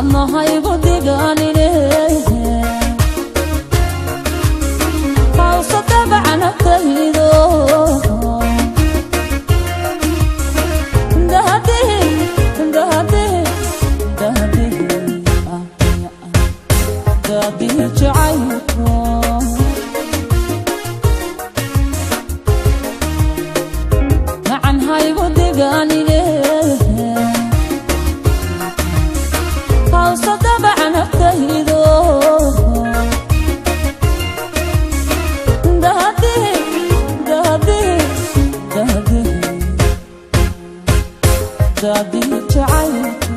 Adna haygu diganine, hawsa dabacanataydo. Dahadihi, dahadihi, dahadihi, daadihi jacaylko. Macan haygu diganine, hawsa dabacanataydo. Dahadihi, dahadihi, dahadihi, daadihi jacaylko.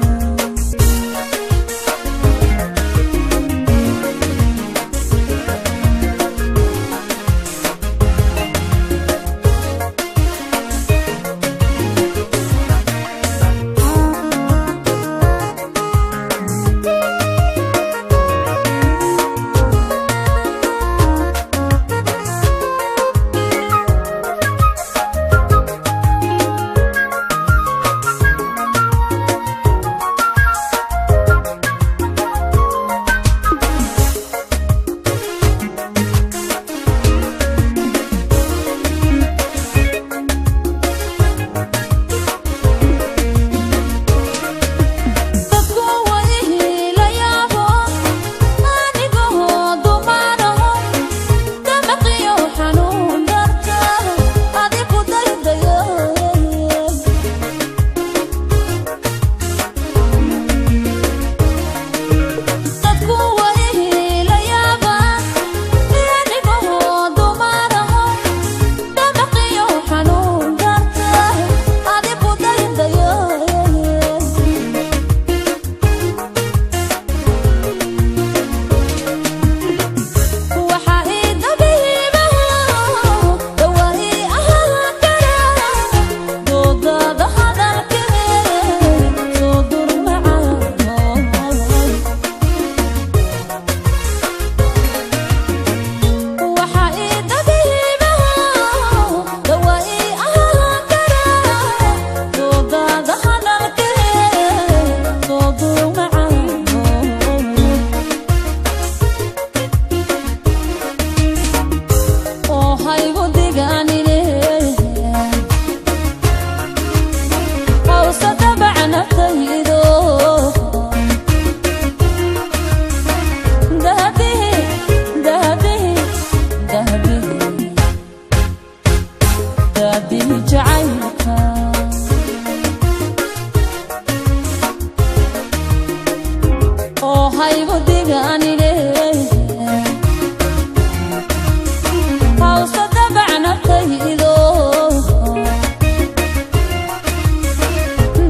Dadku wayihii la yaabo anigoo dumaraho, damaqiyo xanuun darta adigu daydayo. Dadku wayihii la yaaba anigoo dumaraho, damaqiyo xanuun darta adigu daydayo. Waxaa ii dabiibaha dawaa ii ahaan kara doodada hadalkee soo durmacaano. Waxaa ii dabiibaha dawaa ii ahaan kara doodada hadalkee soo durmacaano. Oo haygu diganine, hawsa dabacanataydo. Dahadihi, dahadihi, dahadihi, daadihi jacaylka. Oo haygu diganine, hawsa dabacanataydo.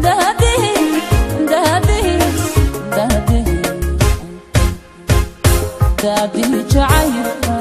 Dahadihi, dahadihi, dahadihi, daadihi jacaylka.